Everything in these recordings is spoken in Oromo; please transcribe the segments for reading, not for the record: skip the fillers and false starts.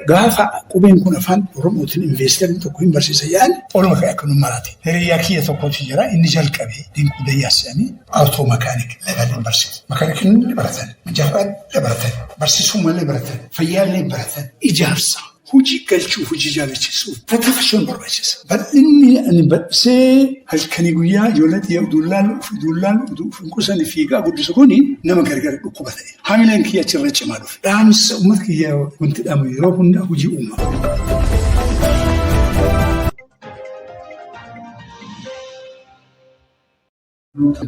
Gaafa qubeen kun afaan Oromootiin investarri tokko hin barsiisa jedhan oluma ka'e akka nu marate. Hiriyaa kiyya tokkotu jira inni jalqabe Dinquu Dayyaas jedhanii auto mechanic level hin barsiisa. Mechanic ni baratan, jaarraa baratan, barsiisuu malee baratan, fayyaallee baratan, ijaarsa. Hojii galchuu, hojii jaalachisuu tattaaffachuun barbaachisa. Bal'inni ani bal'isee halkanii guyyaa ijoollee xiyya uduullaan uduullaan qusan fiigaa guddisu kuni nama gargar dhukkuba ta'e. Hamileen kiyya achirra cimaa dhufe. Dhaamsa uummata kiyya wanti dhaamu yeroo hunda hojii uuma.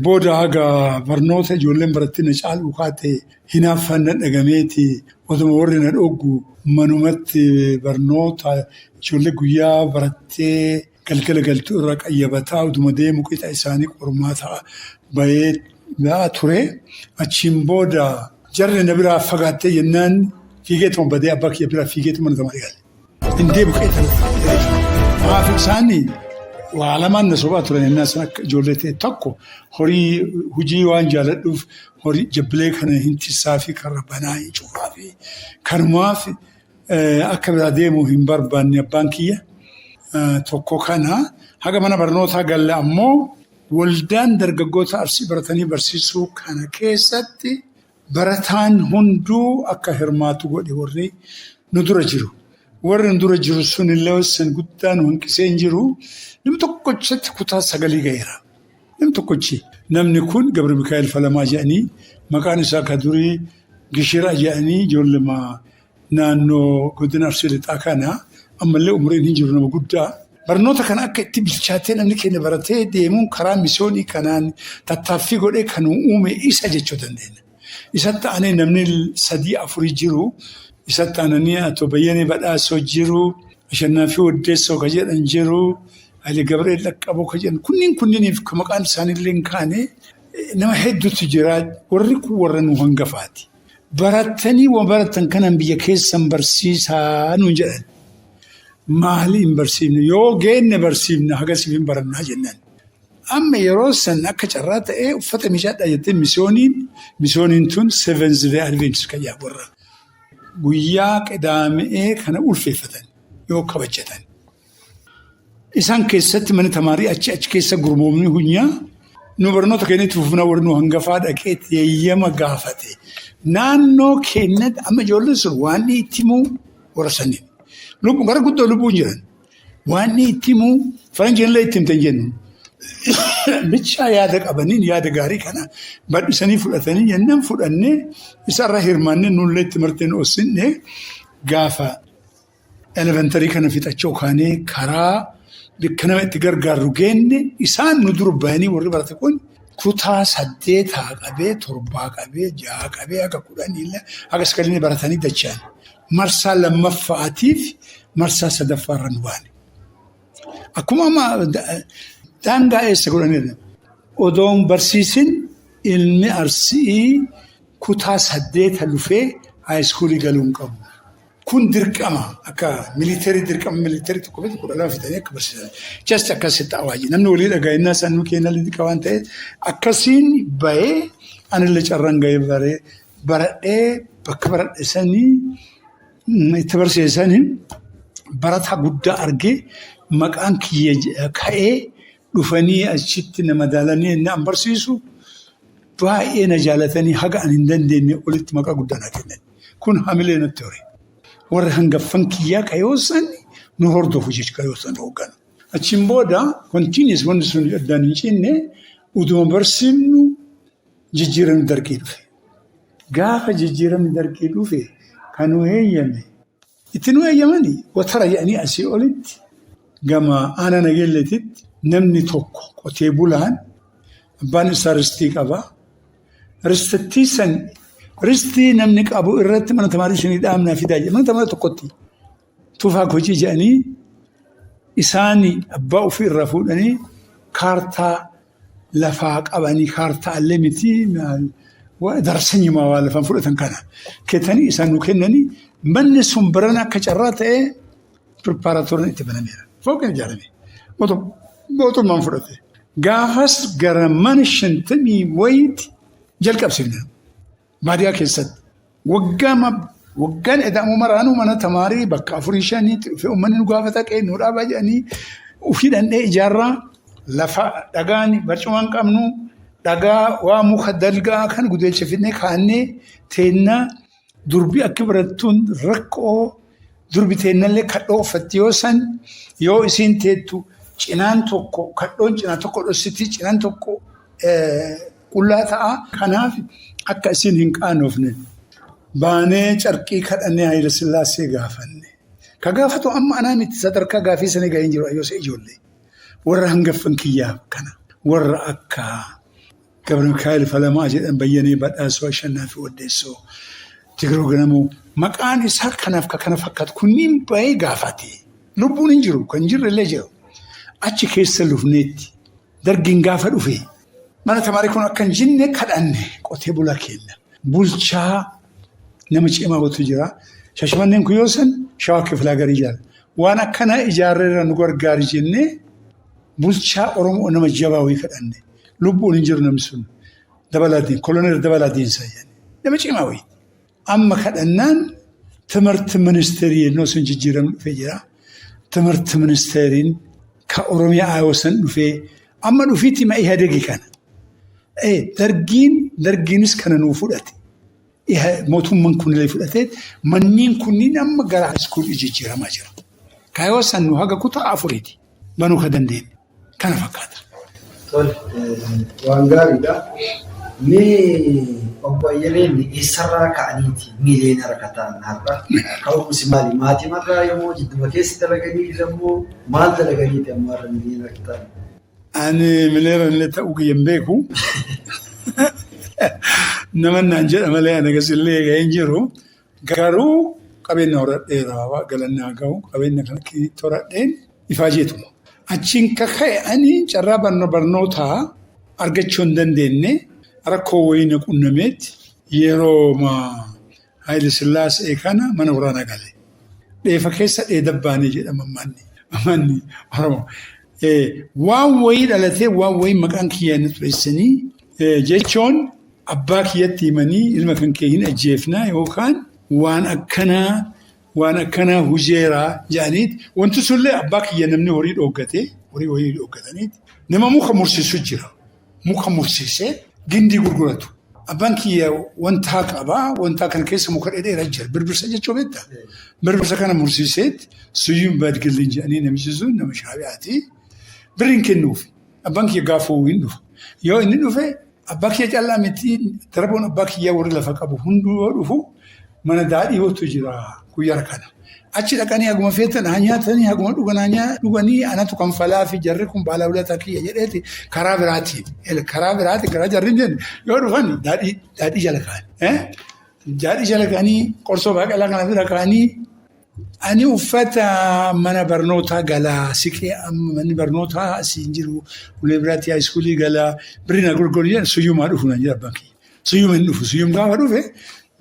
Booda haga barnoota ijoolleen barattee na caaluu kaate hinaaffaan na dhagameeti otuma warri na dhoggu manumatti barnoota ijoollee guyyaa barattee galgala galtuu irraa qayyabataa utuma deemu qixa isaanii qormaata bahee ture. Achiin booda jarri na biraa fagaattee jennaan fiigeetuma badee abbaa kiyya biraa fiigeetuma mana tamaarii gale. Hin deebi'u qe'ee Maaf isaanii waa lamaan na sobaa turan innaa san akka ijoollee ta'e tokko horii hojii waan jaaladhuuf horii jabbilee kana hin tissaa fi karra banaa hin cufaa fi kanumaaf akka biraa deemu hin barbaanne abbaan kiyya. Tokko kana haga mana barnootaa galle ammoo waldaan dargaggoota Arsii baratanii barsiisuu kana keessatti barataan hunduu akka hirmaatu godhe warri nu dura jiru. Warri nu dura jiru sunillee san guddaa nu hanqisee hin jiru. Namni tokkochatti kutaa sagalii ga'eera. Namni tokkochi. Namni kun Gabra Mikaa'el Falamaa jedhanii maqaan isaa ka durii Gishira jedhanii ijoollema naannoo godina Arsii Lixaa kana ammallee umriin hin jiru nama guddaa. Barnoota kana akka itti bilchaatee namni keenya baratee deemuun karaa misoonii kanaan tattaaffii godhee kan uume isa jechuu dandeenya. Isatti aanee namni sadii afurii jiru. Isatti aananii Atoo Bayyanee Badhaasoo jiru. Ashannaafi Waddeessoo ka jedhan jiru. Hayilee Gabreel Dhaqqaboo ka jedhan kunniin kunniiniif maqaan isaaniillee hin kaane nama hedduutu jira. Warri kun warra nu hangafaati. Barattanii waan barattan kanaan biyya keessan barsiisaa nuun jedhan. Maali hin barsiifne yoo geenne barsiifne hagasiif hin barannaa jennaan. Amma yeroo san akka carraa ta'ee uffata miicadhaa jettee misooniin tun Seventh Day Adventist kan jedhamu warra guyyaa qidaamee kana ulfeeffatan yoo kabajatan. Isaan keessatti mana tamaarii achi achi keessa gurmoomni hunyaa nu barnoota keenyatti fufnaa warri nu hangafaa dhaqee eeyyama gaafate. Naannoo keenyatti amma ijoolleen sun waan itti himuu warra saniin. Gara guddoo lubbuun jiran. Waan itti himuu faranjiin illee itti himte hin jennu. Bichaa yaada qabaniin yaada gaarii kana bal'isanii fudhatanii jennaan fudhannee isarra hirmaannee nullee itti marteen osinne gaafa elementary kana fixachuu kaanee karaa bakka nama itti gargaarru geenne isaan nu dur bahanii warri barate kun kutaa saddeetaa qabee torbaa qabee jaha qabee haga kudhanii haga sagalii baratanii dachaan marsaa lammaffaatiif marsaa sadaffaarra nu baane. Akkuma amma daangaa eessa godhanidha. Odoon barsiisin ilmi Arsii kutaa saddeeta lufee high schoolii galuu hin qabu. Kun dirqama akka military dirqama military tokko fi 12 fixanii akka barsiisan. Just akkasitti awaaji. Namni walii dhaga'innaa isaan nu kennan lixa waan ta'eef akkasiin bahee anillee carraan gahee baree baradhee bakka baradhe sanii itti barsiisanii barataa guddaa argee maqaan kiyya ka'ee dhufanii achitti na madaalanii inni an barsiisu baay'ee na jaalatanii haga ani hin dandeenye olitti maqaa guddaa naa kennan. Kun hamilee natti hore. Warri hangaffan kiyyaa kayoosan nu hordofu jechuudha kayoosan hoogganu. Achiin booda continuous wanti sun addaan hin cinne utuma barsiifnu jijjiiramni dargii dhufe. Gaafa jijjiiramni dargii dhufe kan nu eeyyame itti nu eeyyamanii watara jedhanii asii olitti gama aanaa nageelleetitti namni tokko qotee bulaan abbaan isaa ristii qaba. Ristittii san ristii namni qabu irratti mana tamaarii isinii dhaabnaa fidaa jedhe. Mana tamaarii tokkotti tufaa kojii jedhanii isaan abbaa ofii irraa fuudhanii kaartaa lafaa qabanii kaartaa illee miti darsanyumaa waa lafaan fudhatan kana kennanii isaan nu kennanii manni sun barana akka carraa ta'ee pirpaaraatooriin itti banameera. Fooqeen ijaarame. Mootummaan fudhate. Gaafas gara mana 50 wayiitti jalqabsiifne. Baadiyyaa keessatti. Waggaa Waggaan eda'amu maraanuu mana tamaarii bakka afurii shaniitti dhufee uummanni nu gaafata qe'ee nu dhaabaa jedhanii ofii dhandhee ijaarraa lafa dhagaan barcuma hin qabnu dhagaa waa muka dalgaa kan gudeelcha fidnee kaannee teennaa durbi akka barattuun rakkoo durbi teennallee kadhoo uffatti yoo san yoo isiin teettu cinaan tokko kadhoon cinaa tokko dhossiti cinaan tokko qullaa ta'a. Kanaaf akka isiin hin qaanofne baanee carqii kadhannee Hayila Sillaasee gaafanne. Ka gaafatu amma anaa miti sadarkaa gaafii sanii gahee hin jiru ayyoos ijoollee. Warra hangaffan kiyyaa kana warra akka Gabra Mikaa'el Falamaa jedhan Bayyanee Badhaasoo Ashannaa fi Waddeessoo Tigroo Ganamoo maqaan isaa kanaaf ka kana fakkaatu kunniin bahee gaafate. Lubbuun hin jiru kan jirre illee jiru. Achi keessa lufneetti dargiin gaafa dhufe mana tamaarii kun akka hin jinne kadhanne qotee bulaa keenya. Bulchaa nama cimaa watu jira. Shashamanneen kun yoo san shawaa kiflaa garii ijaara. Waan akkana ijaarreerra nu gargaari jennee bulchaa Oromoo nama jabaa wayii kadhanne. Lubbuun hin jiru namni sun. Dabalaatiin koloneel Dabalaa Diinsaa jedhani. Nama cimaa wayii. Amma kadhannaan timirti ministeerii yennoo sun jijjiiramni dhufee jira. Timirti ministeeriin ka Oromiyaa ayoo san dhufee amma dhufiitti ma Ihadegi kana. Dargiin dargiinis kana nuu fudhate. Mootummaan kunillee fudhatee manneen kunniin amma gara iskuulii jijjiiramaa jira. Kaayoo san nu haga kutaa afuriiti banuu ka dandeenye. Kana fakkaata. Tole, waan gaariidha. Mee obbo Ayyaleen eessarraa ka'aniiti miiliyoonara ka ta'an har'a? Ka'umsi maali? Maatiimarraa yommuu jidduma keessa dalaganii immoo maal dalaganiiti ammoo har'a miiliyoonara ka ta'an? Ani miliyoonara illee ta'uu kiyya hin beeku. Nama naan jedha malee ani akkasillee gahee hin jiru. Garuu qabeenya horadheera galanni haa gahu qabeenya kana horadheen ifaajeetuma. Achiin kaka'e ani carraa barnootaa argachuu hin dandeenye rakkoo wayii na qunnameetti yeroo Haayile Sillaasee kana mana waraanaa gale. Dheefa keessa dheeda baanee jedhama manni manni Oromoo. Waan wayii dhalatee waan wayii maqaan kiyya na xureessanii jechuun abbaa kiyyatti himanii ilma kan kee hin ajjeefnaa yookaan waan akkanaa waan akkanaa hujeeraa jedhaniit wanti sunillee abbaa kiyya namni horii dhooggatee horii wayii dhooggataniit nama muka mursiisu jira. Muka mursiisee gindii gurguratu. Abbaan kiyya wantaa qabaa wantaa kana keessa muka dhedheeraa jira. Birbirsa jechuu beektaa? Birbirsa kana mursiiseet suyyuun baadgilliin jedhanii namichi sun nama shaabi'aati. Birriin kennuuf. Abbaan kiyya gaafa hin dhufa. Yoo inni dhufe abbaa kiyya callaa miti daraboon abbaa kiyyaa warri lafa qabu hunduu yoo dhufu mana daadhii hootu jira guyyaa kana. Achi dhaqanii haguma feetan haa nyaatanii haguma dhugan haa dhuganii anatu kanfalaa fi jarri kun baala ulataa kiyya jedheeti karaa biraatiin karaa biraatiin karaa jarri hin jenne yoo dhufan daadhii daadhii jala kaa'an. Daadhii jala kaa'anii qorsoo baaqelaa kana bira kaa'anii ani uffata mana barnootaa galaa siqee amma manni barnootaa asii hin jiru ulee biraatti haayiskuulii galaa birri na gurguru jedhan suyyumaa dhufu nan jedha abbaan kiyya. Suyyuma hin dhufu suyyum gaafa dhufe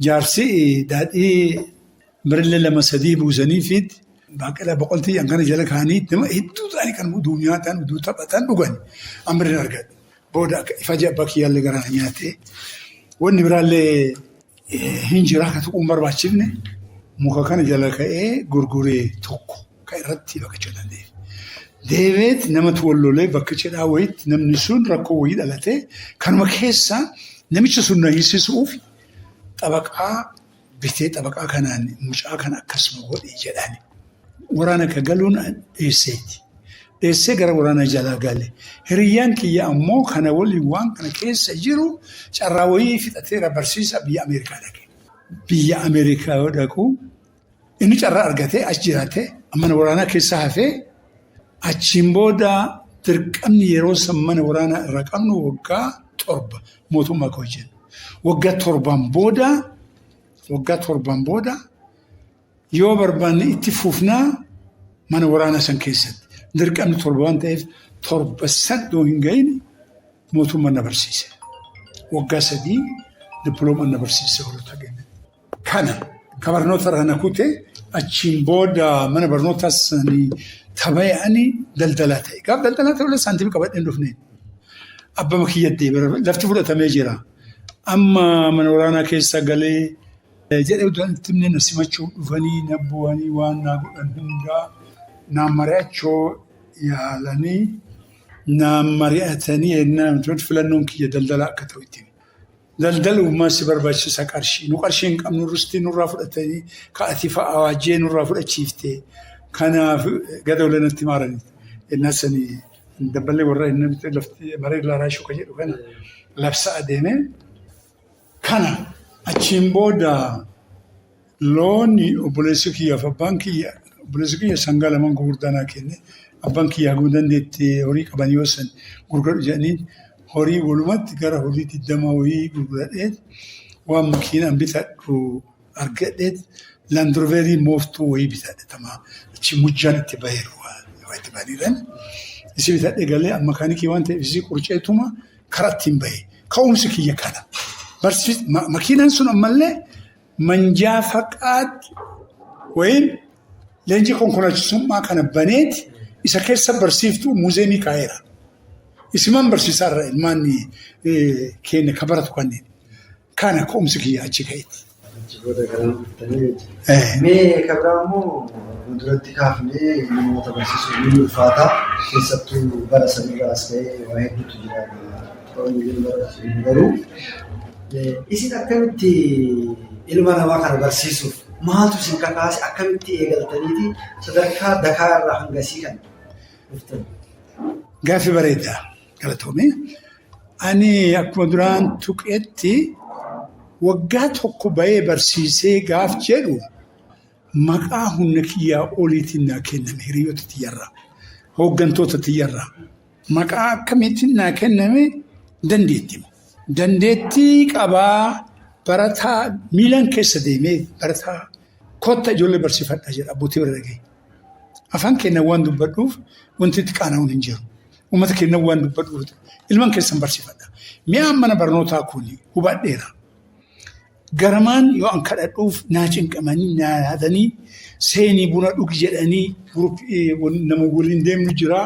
jaarsi daadhii birillee lama sadii buusanii fi baaqelaa boqoltii kana jala kaa'anii nama hedduu ta'anii kan uduu nyaatan uduu taphatan dhugan amma birrin argadhe. Booda akka ifaajii abbaa kiyyaallee garaa na nyaate. Wanni biraallee hin jira akka tuquun barbaachifne muka kana jala ka'ee gurguree tokko kan irratti baqachuu danda'e. Deemeet namatu wal lolee bakka cidhaa wayiitti namni sun rakkoo wayii dhalatee kanuma keessa namicha sun na hiisisuuf xabaqaa bitee xabaqaa kanaan mucaa kana akkasuma godhi jedhani. Waraana akka galuun dheesseeti. Dheessee gara waraana jalaa gale. Hiriyyaan kiyya ammoo kana waliin waan kana keessa jiru carraa wayii fixateera barsiisa biyya Ameerikaa dhaqe. Biyya Ameerikaa yoo dhaqu inni carraa argatee as jiraate mana waraanaa keessa hafee achiin booda dirqamni yeroo san mana waraanaa irraa qabnu waggaa 7 mootummaa akka hojjennu. Waggaa torbaan booda waggaa torbaan booda yoo barbaanne itti fufnaa mana waraanaa san keessatti. Dirqamni torba waan ta'eef torba san yoo hin gahin mootummaan na barsiise. Waggaa 3 dippiloomaan na barsiise warroota kennan. Kana ka barnoota irraa na kute achiin booda mana barnootaa sanii tabayee ani daldalaa ta'e. Gaaf daldalaa ta'e saantimii qabadhee hin dhufne. Abbama kiyya deebi'e lafti fudhatamee jira. Amma mana waraanaa keessa galee Jedhee utuu itti himne na simachuu dhufanii na bu'anii waan naa godhan hundaa naan mari'achuu yaalanii naan mari'atanii ennaan filannoon kiyya daldala akka ta'u itti hime. Daldalummaa si barbaachisa qarshii. Nu qarshii hin qabnu rustii nurraa fudhatanii ka'atii fa'aa waajjee nurraa fudhachiifte. Kanaaf gada olanatti maaranii. Ennaa sanii dabballee warra inni lafti maree laaraashuu kan jedhu kana labsa adeeme. Kana achiin booda looni obboleessi kiyyaaf abbaan kiyya obboleessi kiyya sangaa lamaan gurguddaa naa kenne. Abbaan kiyya haguma dandeetti horii qaban yoo san gurguradhu jedhaniin horii walumatti gara horii 20 wayii gurguradhee waan makiinaan bitadhu argadhee Land Roverii mooftuu wayii bitadhe tamaa achi mujjaan itti baheeru waa itti bahaniiran. Isii bitadhe galee makaanikii waan ta'eef isii qurceetuma karaa ittiin bahe. Ka'umsi kiyya kana. Makiinaan sun ammallee manjaa faqaad wayiin leenjii konkolaachisummaa kana baneeti isa keessa barsiiftuu muuzeemii kaa'eera. Isiman barsiisaa irra ilmaan keenya ka baratu kanneen. Kana ka'umsi kiyya achi ka'eeti. Achi booda gara dhuftanii jechuudha. Mee kan biraa immoo fuulduratti kaafnee namoota barsiisuun ni ulfaata. Keessattuu bara sanirraa as ga'ee waa hedduutu jira. Garuu isin akkamitti ilma namaa kana barsiisuuf maaltu isin kakaase akkamitti eegaltaniiti sadarkaa dakaa irraa hangasii kan dhuftan? Gaaffii bareedaa galatoomii. Ani akkuma duraan tuqetti waggaa tokko bahee barsiisee gaaf jedhu maqaa humna kiyyaa oliitiin naa kenname hiriyoota tiyyarraa, hooggantoota tiyyarraa. Maqaa akkamiitiin naa kenname dandeettii. Dandeettii qabaa barataa miilaan keessa deemee barataa kotta ijoollee barsiifadhaa jedha abbootii bira dhagee. Afaan keenya waan dubbadhuuf wanti itti qaana'uun hin jiru. Uummata keenya waan dubbadhuuf ilmaan keessan barsiifadha. Mi'aan mana barnootaa kun hubadheera. Garamaan yoo an kadhadhuuf naa cinqamanii naa yaadanii seenii buna dhugi jedhanii nama waliin deemnu jira.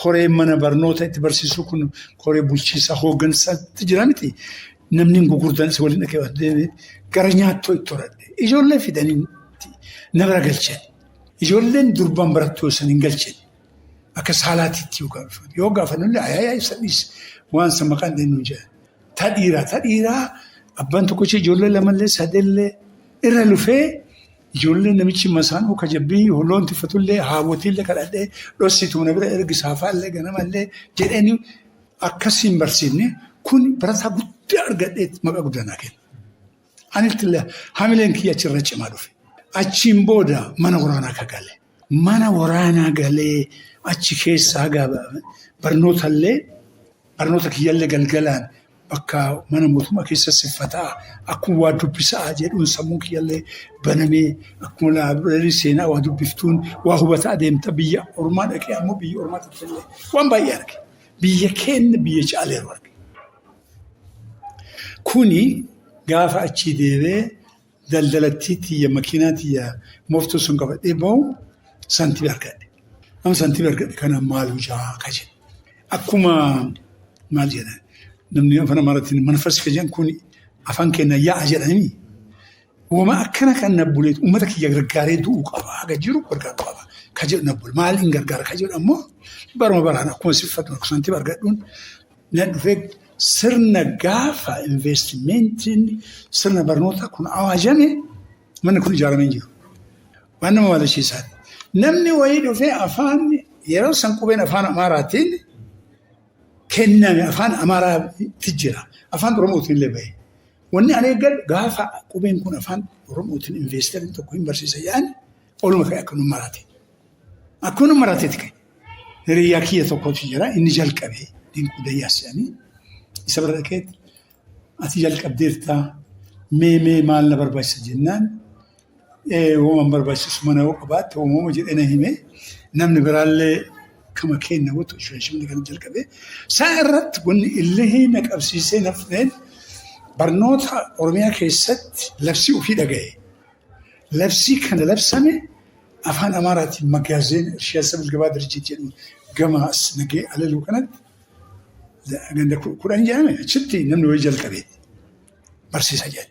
Koree mana barnoota itti barsiisu kun koree bulchiinsa hooggansaatti jira miti. Namni gurguddaan isa waliin dhaqee deemee gara nyaattoo itti horadhe. Ijoollee fidanii na bira galchan. Ijoolleen durbaan barattuu san hin galchan. Akka saalaatiitti yoo gaafatan. Yoo gaafannu ayaayaa ibsa dhiis waan san maqaan dheennu jedhan. Ta dhiiraa abbaan tokkichi ijoollee lamallee sadellee irra lufee ijoollee namichi masaanuu kajabbii loon tiffatullee haawwotiillee kadhadhee dhossitu na bira ergi saafaallee ganamallee jedhanii akkasiin barsiifne kun barataa guddaa argadhee maqaa guddaa naa kenna. Anittillee hamileen kiyya achirra cimaa dhufe. Achiin booda mana waraanaa ka gale. Mana waraanaa galee achi keessaa barnootallee barnoota kiyyallee galgalaan bakka mana mootummaa keessa siffataa akkuma waa dubbisaa jedhuun sammuun kiyyallee banamee akkuma laabireerii seenaa waa dubbiftuun waa hubataa adeemta biyya ormaa dhaqee ammoo biyya ormaa illee waan baay'ee arge. Biyya keenya biyya caaleeru arge. Kuni gaafa achii deebee daldalattii tiyya makiinaa tiyya mooftuu sun qabadhee bahu santiibii argadhe. Amma santiibii argadhe kana maal hojaa ka jedhu. Akkuma maal jedhan namni afaan Amaaraatiin manfas ka jedhan kun afaan keenya yaa'a jedhanii Uumama akkana kan na buleet uummata kiyya gargaaree du'uu qaba haga jiru gargaaruu qaba ka jedhu na bule maaliin gargaara ka jedhu ammoo baruma baraan akkuma siffatu santiiba argadhuun na dhufee sirna gaafa investimentiin sirna barnootaa kun awaajame manni kun ijaaramee hin jiru. Waan nama waalchiisaati. Namni wayii dhufee afaan yeroo san qubeen afaan Amaaraatiin kenname afaan Amaaraatti jira. Afaan Oromootiin illee bahe. Wanni ani eeggadhu gaafa qubeen kun afaan Oromootiin investeeriin tokko hin barsiisa jedhan oluma ka'e akka nu marate. Akkuma nu marateeti ka'e. Hiriyyaa kiyya tokkotu jira inni jalqabe Dinquu Dayyaas jedhanii isa bira dhaqeetti ati jalqabdeertaa mee mee maal na barbaachisa jennaan uumamaan barbaachisu mana yoo qabaatte uumama jedhee na hime namni biraallee kama keenya guutu shimni kan jalqabe isaa irratti wanni illee na qabsiisee nafneen barnoota Oromiyaa keessatti labsii ofii dhaga'e. Labsii kana labsame afaan Amaaraatiin magaazeen Irshaa Sabil Gabaa Dirjit jedhu gama as nagee alaluu kanatti ganda 10 jedhame achitti namni wayii jalqabe barsiisa jedhe.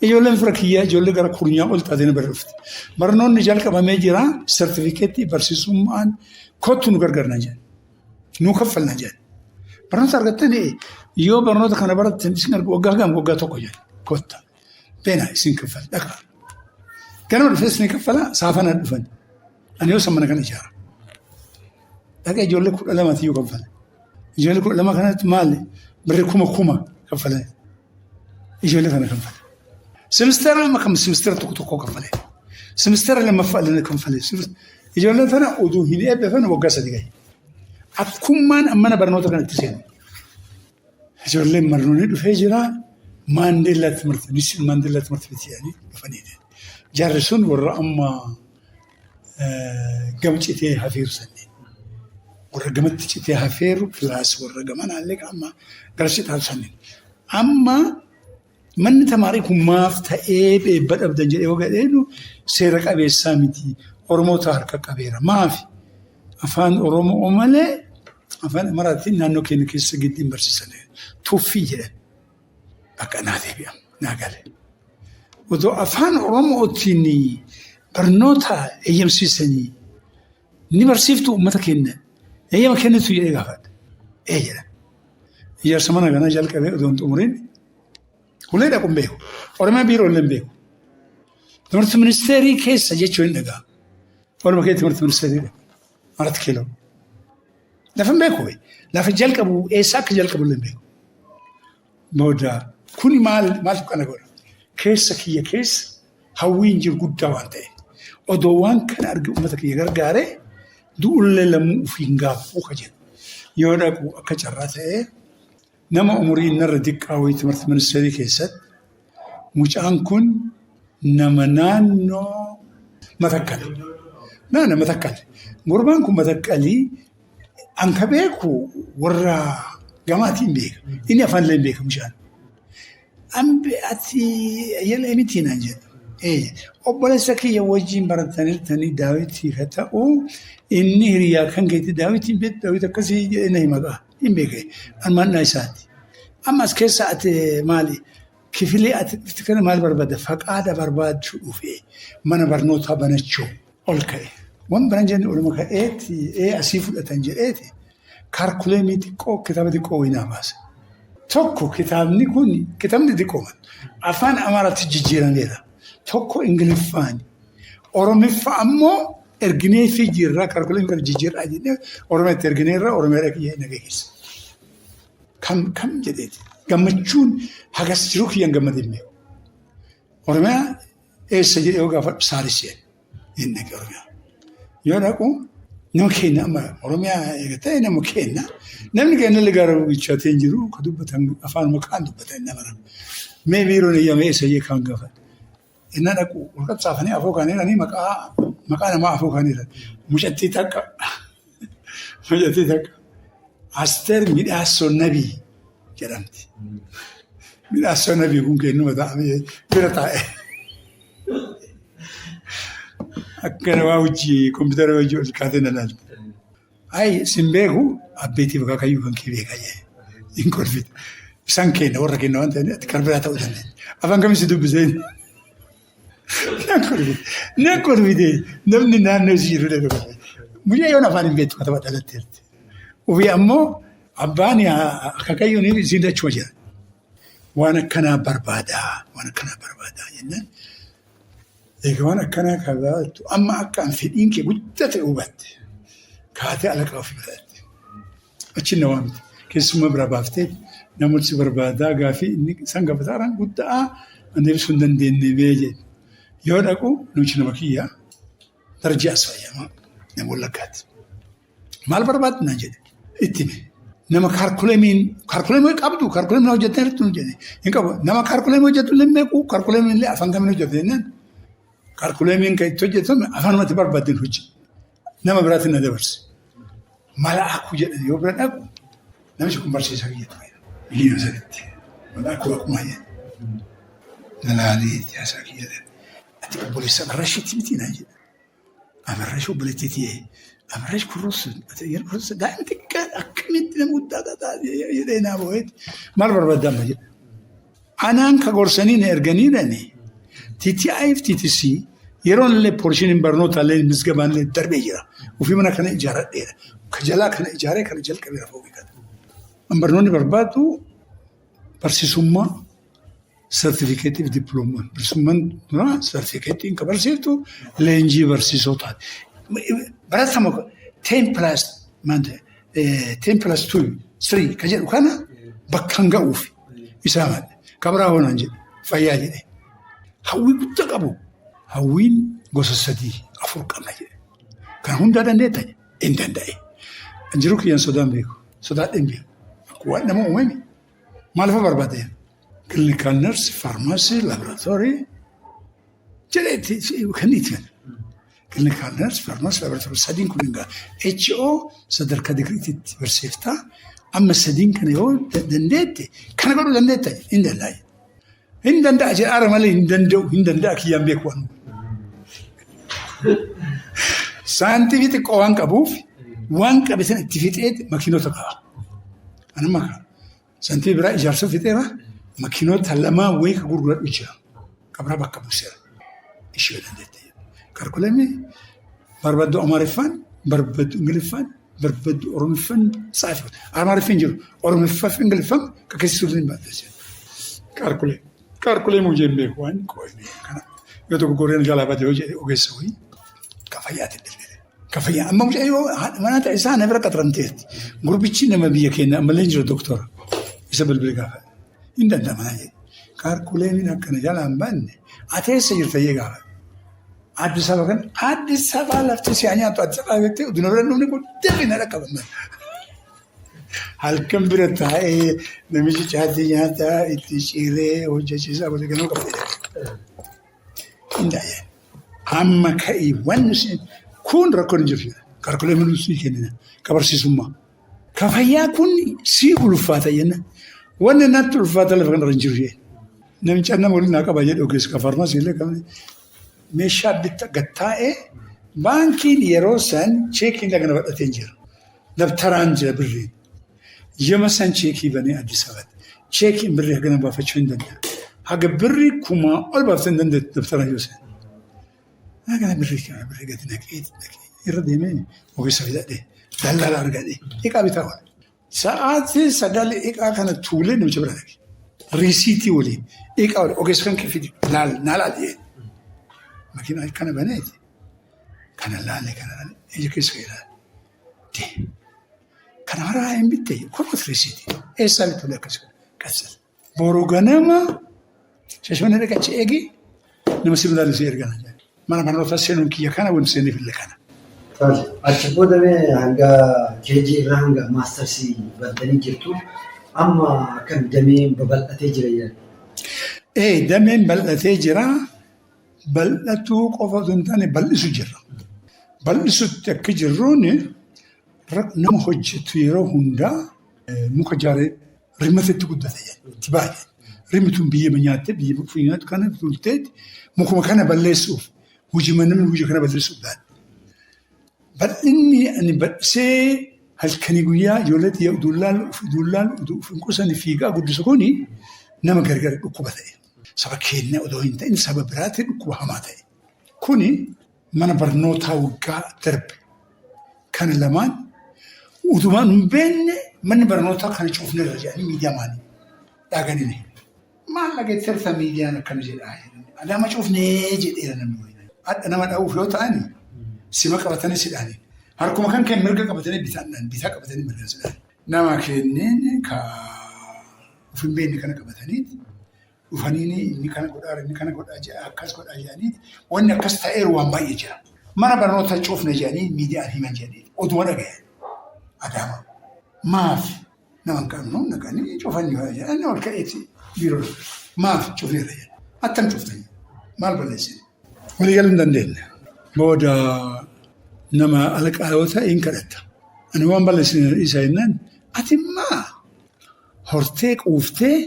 Ijoolleen fira kiyyaa ijoollee gara kurnyaa ol taatee na bira dhufte. Barnoonni jalqabamee jira sartifikeettii barsiisummaan kottu nu gargaarna jedhan. Nu kaffalna jedhan. Barnoota argattanii yoo barnoota kana barattan isin argu waggaa hagam waggaa tokko jedhan kotta. Beena isin kaffala dhaqa. Ganama dhufee isin kaffala saafana dhufan. Ani yoo mana kana ijaara. Dhaqa ijoollee 12 iyyuu kaffala. Ijoollee 12 kanatti maali birri 1000 kaffalan. Ijoollee kana kaffale. Simisteera amma kam simisteera tokko tokko kaffale. Simisteera lammaffaa illee kaffale. Ijoollee tana oduu hin eebbifan waggaa 3 gahe. Akkummaan mana barnoota kanatti seenu. Ijoolleen marnoonni dhufee jira. Maandeellaa timirti Nisil Maandeellaa timirti beetii jedhanii dhufanii. Jarri sun warra amma gam citee hafeeru sanneen. Warra gamatti citee hafeeru kilaas warra gamanaallee amma gara citaa sanneen. Amma manni tamaarii kun maaf ta'ee eebba dhabdan jedhee yoo gadheenu seera qabeessaa miti. Oromoota harka qabeera. Maafi? Afaan Oromoo malee afaan Amaaraatiin naannoo keenya keessa giddiin barsiisan. Tuffii jedhan. Bakka naa deebi'am naa gale. Otoo afaan Oromootiin barnoota eeyyamsiisanii ni barsiiftu uummata keenya eeyyama kennitu jedhee gaafadha. Ee jedhan. Ijaarsa mana kanaa jalqabee otoo hin xumuriin ulee dhaqu hin beeku. Oromiyaa biiroo illee hin beeku. Timirti ministeerii keessa jechuun hin dhaga'a. Walumaa keessa timirti ministeerii dhaqu. Arat kiiloo. Lafa hin beeku. Lafa jalqabu eessa akka jalqabu illee hin beeku. Booda kuni maal maaltu kana godha? Keessa kiyya keessa hawwiin jiru guddaa waan ta'eef. Odoo waan kana arge uummata kiyya gargaaree du'ullee lammuu ofii hin gaaffuu ka jedhu. Yoo dhaqu akka carraa ta'ee nama umurii narra diqqaa wayii timirti ministeerii keessatti mucaan kun nama naannoo Matakkal. Naannoo Matakkal. Gurbaan kun Matakkalii an ka beeku warra gamaatiin beeka. Inni afaan illee hin beeka mucaan. Ati ayyalee miti naan jedhu. Obboleessa kiyya wajjin barataniirtanii Daawitii ka ta'u inni hiriyaa kan keetti Daawitiin beektu Daawit akkasii jedhee na hima qa'a. Hin beeke. An isaati. Amma as keessa ati maali? Kifilee ati dhufte kana maal barbaadda? Faqaada barbaachuu dhufe mana barnootaa banachuu ol ka'e. Waan baran jenne oluma ka'eeti ee asii fudhatan jedheeti kaarkuleemii xiqqoo kitaaba xiqqoo wayii naa baase. Tokko kitaabni kun kitaabni xiqqoo afaan Amaaraatti jijjiirameera. Tokko Ingiliffaani. Oromiffa ammoo erginee fi jirra kaarkuleemii kana jijjiirraa jennee Oromiyaatti ergineerra Oromiyaa dhaqee na geesse. Kam kam jedheeti. Gammachuun hagas jiru kiyyaan gammadee hin beeku. Oromiyaa eessa jedhee yoo gaafadhu Saaris jedhe. Hin dhaqe Oromiyaa. Yoo dhaqu nama keenya amma Oromiyaa eega ta'e nama keenya namni keenya illee gara bilchaatee hin jiru ka dubbatan afaanuma kaan dubbatan nama nama. Mee biiroon eeyyamee eessa jee kaan gaafadhu. Inni dhaqu wal qabsaafanii afoo kan jedhanii maqaa maqaa namaa afoo kan jedhan mucattii takka mucattii takka Asteer Midhaassoo Nabii jedhamti. Midhaassoo Nabii kun kennuma taa'amee bira taa'e. Akkana waa hojii kompiitara hojii ol kaatee na ilaalte. Ayi sin beeku abbeetiif akaakayyuu kan kee beeka jee. Hin kolfite. Isaan keenya warra keenya waan ta'eef ati kan biraa ta'uu dandeenya. Afaan kamiin si dubbisee? Nan kolfite. Nan kolfite. Namni naannoo isii jiru illee kolfite. Mucayyoon afaan hin beektu kataba dhalatteerti. Ofii ammoo abbaan akaakayyuun isiin achuma jira. Waan akkanaa barbaadaa waan akkanaa barbaadaa jennaan. Egaa waan akkanaa kabaatu amma akka an fedhiin kee guddaa ta'e hubatte. Kaatee alaqaa ofii biraatti. Achi na waamte. Keessummaa biraa baaftee namoota si barbaadaa gaafii inni isaan gaafataaraan guddaa an deebisuu hin dandeenye bee jedhe. Yoo dhaqu namichi nama kiyyaa darajaa as fayyamaa nama Wallaggaati. Maal barbaaddu naan jedhe. Itti hime. Nama kaarkuleemiin kaarkuleemii qabdu kaarkuleemii hojjettee jirtu nu jedhe. Hin qabu. Nama kaarkuleemii hojjetu illee hin beeku kaarkuleemiin illee afaan kamiin hojjete jennaan. Kaarkuleemiin kan itti hojjetamu afaanumatti barbaadden hojii. Nama biraatiin na dabarse. Malaakuu jedhan yoo bira dhaqu namichi kun barsiisaa kiyya ture. Biyya sanitti malaakuu akkuma jedhe. Na laalee siyaasaa kiyya jedhe. Ati obboleessa Abarrashiiti miti naan jedhe. Abarrash obboleettii tiyee. Abarrash kurruus kurruus daa'ima xiqqaa akkamitti nama guddaa tataa jedhee naa boo'eeti. Maal barbaadda amma jedhe. Anaan ka gorsanii na erganii dhani. TTI fi TTC yeroon illee portioniin barnoota illee misgabaan illee darbee jira. Ofii mana kana ijaaradheera. Ka jalaa kana ijaaree kana jalqabeera fooqii kana. Barnoonni barbaadu barsiisummaa sartifikeetii fi dippiloomaa. Barsiisummaan duraa sartifikeetiin kan barsiiftu leenjii barsiisotaati. Baratama 10 plus 10 plus 2 3 kan jedhu kana bakka hin ga'uuf isaa malee. Kabraa hoonaan jedhe fayyaa jedhe. Hawwii guddaa qabu. Hawwiin gosa sadii afur qabna jedhe. Kan hundaa dandeetta hin danda'e. Jiru kiyyaan sodaan beeku. Sodaadheen beeku. Akkuma waan nama uumame maal fa barbaade? Clinical nurse, pharmacy, laboratory jedhee kan itti clinical nurse, pharmacy, laboratory sadiin kun hin ga'a. HO sadarkaa digiriitti barsiiftaa. Amma sadiin kana yoo dandeette kana godhuu dandeetta hin danda'a. Hin danda'a jedhaara malee hin danda'u, hin danda'a kiyyaan beeku waan. Saantimii xiqqoo waan qabuuf waan qabe sana itti fixee makiinota qaba. Anuma saantimii biraa ijaarsa fixeera, makiinota lamaa wayii ka gurguradhu jira. Qabraa bakka buuseera. Ishee dandeette. Karkuleemii barbaaddu Amaariffaan, barbaaddu Ingiliffaan, barbaaddu Oromiffaan tsaafi. Amaariffaan jiru Oromiffaa fi Ingiliffaan ka keessatti hin baaddeesse. Karkulee. Karkulee muu jeen beeku waan qo'ame kana. Yoo tokko goreen jalaa bade yoo jedhe ogeessa wayii ka fayyaatiin bilbile. Ka fayyaa amma mucayyoo haadha manaa ta'e isaa na bira qaxaramteerti. Gurbichi nama biyya keenya ammallee hin jiru doktora. Isa bilbile gaafa. Hin danda'ama jedhe. Kaarkuleemiin akkana jalaa hin baanne ati eessa jirta jee gaafa. Addis Ababa kana Addis Ababa lafti si haa nyaattu Addis Ababa jettee uduna bira dhufni kun dirri na dhaqqaba. Halkan bira taa'ee namichi caatii nyaataa itti ciree hojjechiisaa godhe ganama qabate. Hin. Amma ka'ii wanni kun rakkoon hin jiru. Kaarkuleemiin sii kennina. Ka barsiisummaa. Ka fayyaa kun sii ulfaata jenna. Wanni natti ulfaata lafa kanarra hin jiru jee. Namicha nama waliin naa qaba jedhe ogeessa ka faarmaasii illee qabne. Meeshaa bitta gattaa'ee baankiin yeroo san cheekiin dhagna badhatee jira. Dabtaraan jira birriin. Yema san cheekii banee Addis Ababatti. Cheekiin birrii hagana baafachuu hin danda'a. Haga birrii 1000 ol baaftee hin dandeettu dabtaraan yoo san. Hagana birrii kana birrii gadi naqee naqee irra deemee ogeessa fidadhee daldala argadhee iqaa bitaa oola. Sa'aatii 9 iqaa kana tuulee namicha bira dhaqe. Riisiitii waliin iqaa waliin ogeessa kan kee fidi laal naa laal jedhee. Makiinaa kana baneeti. Kana laale, kana laale, ija keessa ilaale. Kana maraa hin bitte korkot riisiitii. Eessaa bittu akkas qassal. Boru ganama Shashamannee dhaqachi eegi nama si bilaalu si ergana. Mana barnootaa seenuun kiyya kana wanti seeniif illee kana. Achi booda mee hanga KG irraa hanga maastarsii bantanii jirtu, amma akkam dameen babal'atee jira jedhan? Ee, dameen bal'atee jira. Bal'atuu qofa osoo hin taane bal'isu jirra. Bal'isutti akka jirruun nama hojjetu yeroo hundaa muka ijaaree rimata guddate itti baay'ee. Rimmi tun biyya nyaattee biyya nyaattu kana tulteetti mukuma kana balleessuuf hojii namni hojii kana balleessuuf baate. Bal'inni ani bal'isee halkanii guyyaa ijoollee xiyya uduullaan uduullaan hin qusanne fiigaa guddisu kuni nama gargar dhukkuba ta'e. Saba keenya odoo hin ta'in saba biraatti dhukkuba hamaa ta'e. Kuni mana barnootaa waggaa darbe kana lamaan utumaan hin beekne manni barnootaa kana cufneerra jedhanii miidiyaa maanii dhaaganini. Maal dhageetteerta miidiyaan akkana jedhaa? Adaama cufnee jedheera namni wayii. Hadha nama dha'uuf yoo ta'ani sima qabatanii sidhaani. Harkuma kan kee mirga qabatanii bitaan bitaa qabatanii mirga sidhaani. Nama kenneen ka of hin beekne kana qabatanii dhufanii inni kana godhaa, inni kana godhaa jedha, akkas godhaa jedhanii wanni akkas ta'eeru waan baay'ee jira. Mana barnoota cufne jedhanii miidiyaan himan jedhanii oduma dhagaye. Adaama. Maaf nama hin qabnu naqanii cufanii jedhanii ol ka'eeti biiroo maaf cufneerra jedha. Attam cuftanii maal balleessine? Walii galuu hin dandeenye. Booda nama alaqaa yoo ta'e hin kadhatta. Ani waan balleessine isa jennaan ati maa hortee quuftee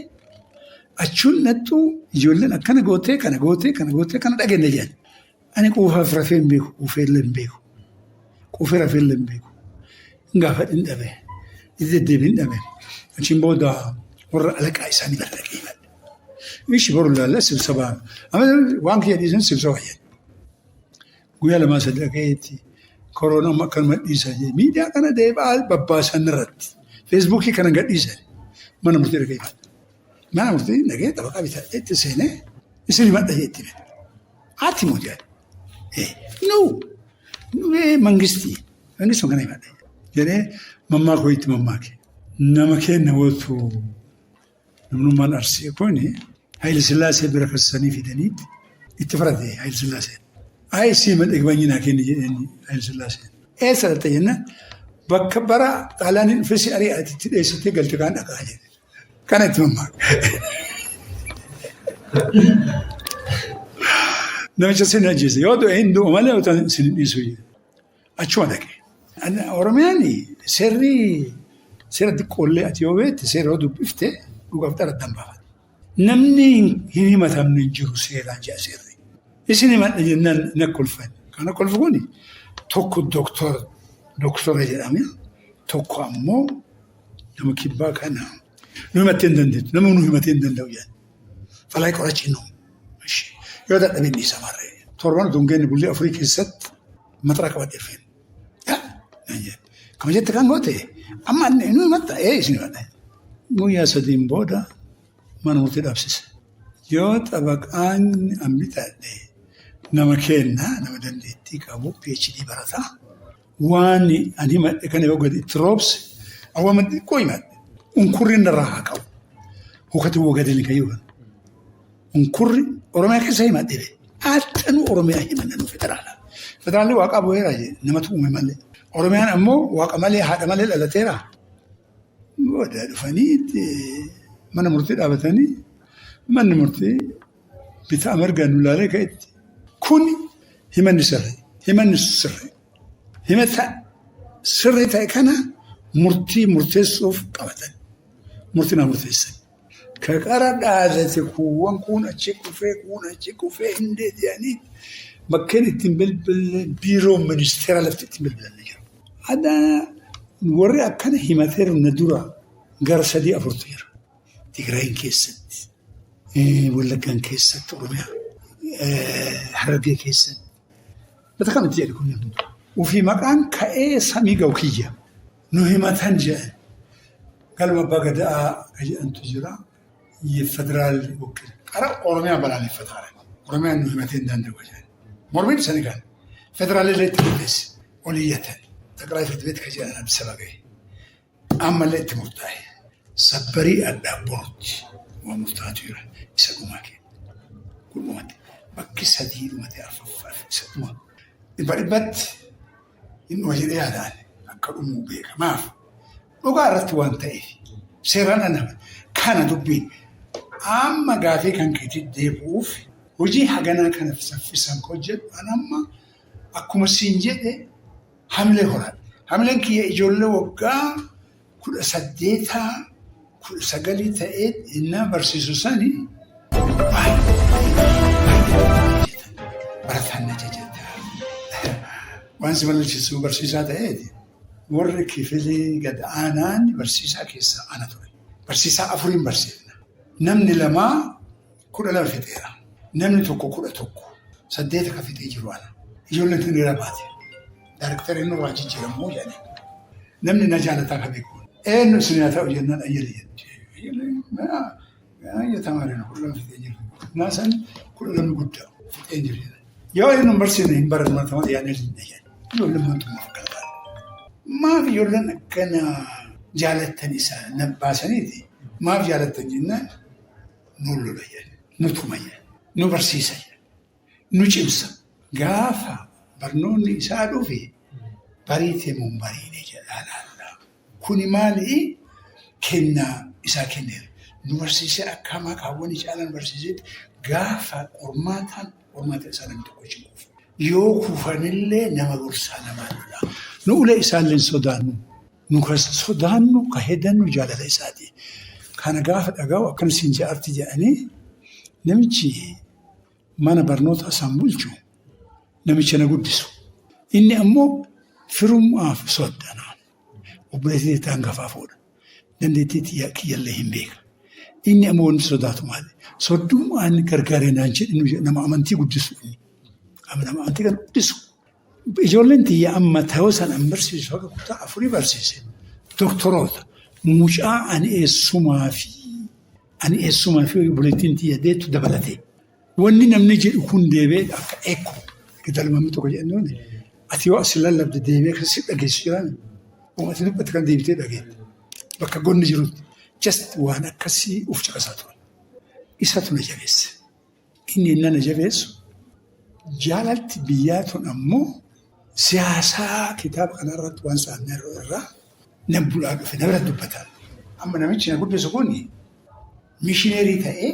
achuun nattu ijoolleen akkana gootee kana gootee kana gootee kana dhageenya jedhan. Ani quufaaf rafee hin beeku, quufee illee hin beeku. Quufee rafee illee hin beeku. Hin gaafadhe, hin dhabe. Itti deddeebiin dhabe. Achiin booda warra alaqaa isaanii bira dhaqee himadhe. Ishi boru laalla sibsabaa. Amma waan kiyya dhiisan sibsaba jedhe. Guyyaa lamaa sadii dhagayeetti koroona amma akkanuma dhiisaa jedhe. Miidiyaa kana deebaa babbaasan irratti. Feesbuukii kana gadhiisan. Mana murtii dhagee. Mana murtii dhagee xabaqaa bitadhee itti seenee isin himadha jetti. Ati moo jedhe. Nu mangistii mangistuu kana himadha jedhee mammaakuu itti mammaake. Nama kenna wootu namnummaan Arsii kuni Haayile Sillaasee bira kassanii fidaniitti itti farate Haayile Sillaaseen. Ayi sii madhagbanyi naa kenni jedheen Haayile Sillaaseen. Eessa dhatte jennaan bakka bara Xaalaaniin dhufee si ari'aa itti dheessitee galte kaan dhaqaa jedhe. Kana itti mammaake. Namicha sin ajjeese yoo du'e hin du'u malee otoo sin hin dhiisu jedhe. Achuma dhaqe. Oromiyaan seerri seera xiqqoollee ati yoo beekte seera yoo dubbifte dhugaaf dhara addaan baafata. Namni hin himatamne hin jiru seeraan jedha seerri. Isin himadha jennaan na kolfan. Kana kolfu kun tokko doktora jedhame tokko ammoo nama kibbaa kana nu himattee hin dandeettu nama nu himatee hin danda'u jedhan. Falaa qorachi nu. Yoo dadhabe inni isa marree. Torban utuu hin geenye bullee afurii keessatti maxara qabadhee dhufeen. Kama jette kan goote amma nu himatta ee isin himadha. Guyyaa sadiin booda mana murtii dhaabsise. Yoo xabaqaan an bitadhe nama kenna nama dandeettii qabu PhD barataa waan an himadhe kana yoo gadi itti roobse awwaama xiqqoo himadhe unkurri narraa haa qabu. Hukati wagadani kayyuu kana. Unkurri Oromiyaa keessa himadhe bee. Attanuu Oromiyaa himanna nu federaala. Federaalli waaqa bu'eera jedhe namatu uume malee. Oromiyaan ammoo waaqa malee haadha malee dhalateera. Booda dhufanii mana murtii dhaabatanii manni murtii bitaa mirgaan nu ilaalee ka'etti. Kun himanni sirrii. Himanni sirrii. Himata sirrii ta'e kana murtii murteessuuf qabatan. Murtii naa murteessan. Ka qara dhaadate kuuwwan kuun achi kufee kuun achi kufee hin deebi'anii bakkeen ittiin bilbille biiroo ministeera lafti ittiin bilbilan ni jira. Adaa warri akkana himateeru na dura gara sadii afurtu jira. Tigraayin keessatti, Wallaggaan keessatti, Oromiyaa, Harargee keessatti. Bata kamitti jedhe kun hundi. Ofii maqaan ka'ee samii ga'u kiyya. Nu himatan jedhan. Galma abbaa gadaa ka jedhantu jira. Federaal wakkil. Qara Oromiyaa balaaleffataa. Oromiyaan nu himatee hin danda'u jedhan. Mormiin isaanii kan. Federaalillee itti murteesse. Ol iyyatan. Xaqilaa Firdi Beet ka jedhan Addis Ababa gahe. Ammallee itti murtaa'e. Sabbarii addaa borutti waan murtaa'atu jira. Isa dhumaa kenna. Kun dhumate. Bakki sadii dhumate arfaffaa isa dhuma. Dhibba dhibbatti hin dhuma jedhee yaadaan akka dhumuu beeka. Maaf? Dhugaa irratti waan ta'eef seeraan dhandhama. Kana dubbiin amma gaafii kan keetii deebi'uuf hojii haganaa kana saffisaan hojjedhu an amma akkuma siin jedhe hamilee horadhe. Hamileen kiyya ijoollee waggaa 18 19 ta'ee innaa barsiisu sani baay'ee barataan na jajata. Waan si barsiisu barsiisaa ta'eeti. Warri kifilii gad aanaan barsiisaa keessaa ana ture. Barsiisaa afuriin barsiifna. Namni lamaa 12 fixeera. Namni tokko 11. Saddeeta ka fixee jiru ana. Ijoolleen tun irra baate. Daarektarri nurraa jijjiiramuu jedhanii. Namni na jaalataa ka beeku. Eenyu isin haa ta'u jennaan Ayyala jette. Ayya tamaariin 12 fixee jiru. Naasan 12 guddaa fixee jiru. Yoo inni hin barsiifne hin barannu mana ta'uu yaadne hin dhayyan. Ijoolleen maaltu maaf akkana taate? Maaf ijoolleen akkana jaalattan isa na baasaniiti? Maaf jaalattan jennaan nu lola jedhan, nu tuma jedhan, nu barsiisa jedhan, nu cimsa. Gaafa barnoonni isaa dhufe bariitee moo hin bariine jedhaa laalla. Kuni maali? Kennaa isaa kenneera. Nu barsiisee akka hamaa kaawwanii caalaa nu barsiisetti gaafa qormaataan qormaata isaa namni tokko hin kufu. Yoo kufanillee nama gorsaa namaa lola. Nu ulee isaallee hin sodaannu. Nu ka sodaannu ka hedannu jaalala isaati. Kana gaafa dhaga'u akkam siin ja'arti jedhanii namichi mana barnoota isaan bulchu namicha na guddisu. Inni ammoo firummaaf soddana. Obboleettii ta'an gafaa fuudha. Dandeettii kiyyallee hin beeka. Inni ammoo wanti sodaatu maali? Soddummaan gargaaree naan jedhinu nama amantii guddisu. Nama amantii kan guddisu. Ijoolleen tiyya amma ta'uu sana an barsiisu haga kutaa afurii barsiise. Doktoroota mucaa ani eessumaa fi ani eessumaa fi obboleettiin tiyya deettu dabalatee. Wanni namni jedhu kun deebee akka eekko galmamni tokko jennuun ati yoo as lallabde deebee kan si dhageessu jiraan ati dubbatte kan deebitee dhageette bakka gonni jirutti just waan akkasii uf caqasaa ture. Isatu na jabeesse. Inni inni na jabeessu jaalalti biyyaa tun ammoo siyaasaa kitaaba kanarratti waan saamne irraa nan bulaa dhufe na bira dubbatan. Amma namichi na guddisu kun mishineerii ta'ee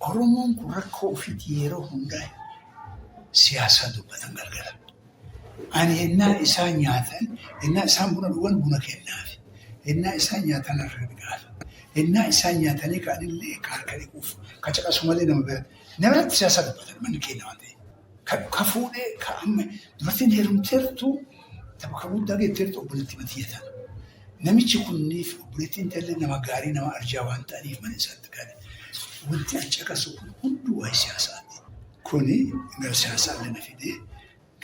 Oromoon kun rakkoo ofiitii yeroo hundaa siyaasaa dubbatan galgala. Ani ennaa isaan nyaatan, ennaa isaan buna dhugan buna kennaafi. Ennaa isaan nyaatan harka dhiqaafi. Ennaa isaan nyaatanii ka'anillee ka harka dhiquuf, ka caqasu malee nama bira. Na biratti siyaasaa dubbatan manni keenya waan ta'eef. Ka fuudhee ka amma dubartiin heerumteertu tapha guddaa geetteertu obboleettii matiyya tana. Namichi kunniif obboleettiin tallee nama gaarii nama arjaa waan ta'aniif mana isaatti gaarii. Wanti an caqasu kun hunduu waa'ee siyaasaati. Kuni gara siyaasaallee na fidee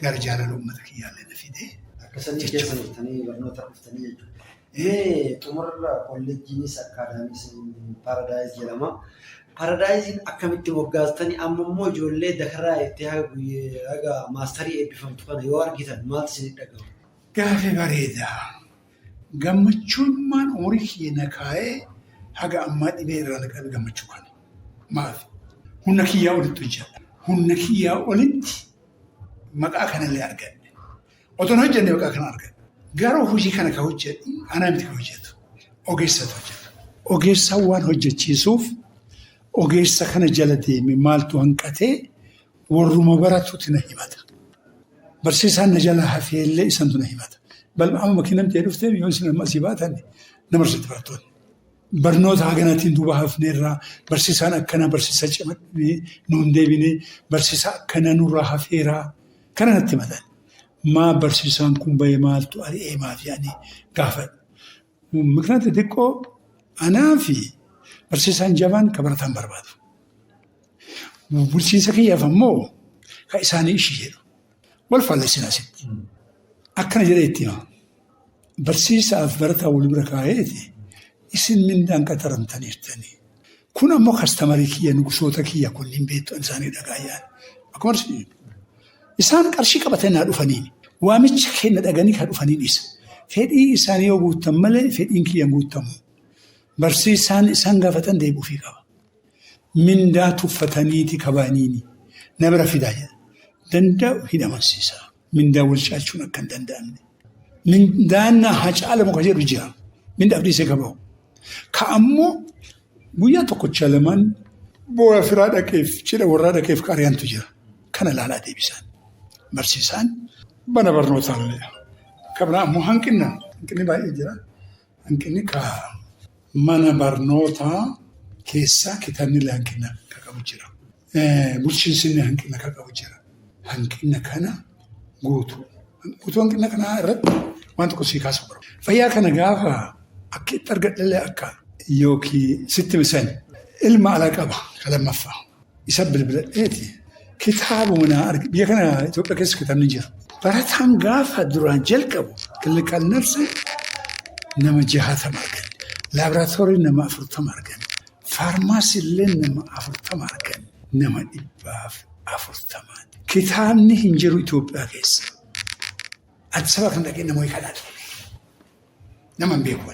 gara jaalala uummata kiyyaallee na fidee. Akka sanii keessa jirtanii barnoota dhuftanii jechuudha. Mee xumurra kolleejjiinis akkaadaamiis Paaradaayis jedhama. Paaradaayisiin akkamitti moggaastanii amma immoo ijoollee dakarraa itti haga maastarii eebbifamtu kana yoo argitan maaltu isinitti dhaga'ama? Gaaffii bareedaa. Gammachuummaan umurii kiyya na kaa'ee haga ammaa dhibee irraa na qabe gammachuu kana. Maaf? Humna kiyyaa olitti hojjedha. Humna kiyyaa olitti maqaa kanallee argadhe. Otoo hin hojjenne maqaa kana argadhe. Garuu hojii kana ka hojjedhu anaa miti ka hojjetu. Ogeessatu hojjeta. Ogeessaan waan hojjechiisuuf ogeessa kana jala deeme maaltu hanqatee warruma baratuuti na himata. Barsiisaan na jala hafeellee isantu na himata. Balma amma makiinaan ta'ee dhuftee yoo isin amma asii baatan na marsitti barattoonni. Barnoota haganaatiin duuba hafneerraa barsiisaan akkanaa barsiisaa cimadhee nuun deebinee barsiisaa akkanaa nurraa hafeeraa kana natti himatan. Maa barsiisaan kun bahee maaltu ari'ee maaf yaanii gaafadhu. Miknaati xiqqoo anaa fi barsiisaan jabaan ka barataan barbaadu. Bulchiinsa kiyyaaf ammoo ka isaanii ishii jedhu. Wal faallessina asitti. Akkana jedhee itti hima. Barsiisaaf barataa wal bira kaa'eeti isin mindaan qaxaramtaniirtanii. Kun ammoo kastamarii kiyya nugusoota kiyya kunniin beektu isaanii dhagaayaan. Akkuma isaan qarshii qabatanii naa dhufaniin waamicha keenya dhaganii kan dhufaniin isa. Fedhii isaanii yoo guuttan malee fedhiin kiyya hin guuttamu. Barsiisaan isaan gaafatan deebi'uufii qaba. Mindaa tuffataniiti kabaaniini na bira fidaa jedha. Danda'u hin amansiisa. Mindaa wal caalchuun akka hin danda'amne. Mindaan haa caalamu ka jedhu jira. Mindaaf dhiisee ka bahu. Ka ammoo guyyaa tokkocha lamaan booya firaa dhaqeef cidha warraa dhaqeef qaariyaantu jira. Kana ilaalaa deebisaan. Barsiisaan mana barnootaallee. Ka biraa ammoo hanqinna. Hanqinni baay'ee jira. Hanqinni ka mana barnootaa keessaa kitaabni illee hanqina ka qabu jira. Bulchiinsi illee hanqina ka qabu jira. Hanqina kana guutuu. Guutuu hanqina kanaa irratti waan tokko sii kaasuu barbaada. Fayyaa kana gaafa akka itti argadhellee akka yookiin sitti misan ilma alaa qaba ka lammaffaa. Isa bilbiladheeti kitaabuma naa arge biyya kana Itoophiyaa keessa kitaabni jira. Barataan gaafa duraan jalqabu clinical nurse nama 60 arganne. Laaboraatoorii nama 40 arganne. Faarmaasii illee nama 40 arganne. Nama 140. Kitaabni hin jiru Itoophiyaa keessa. Addis Ababa kan dhaqee nama kadhaa ture. Nama hin beeku.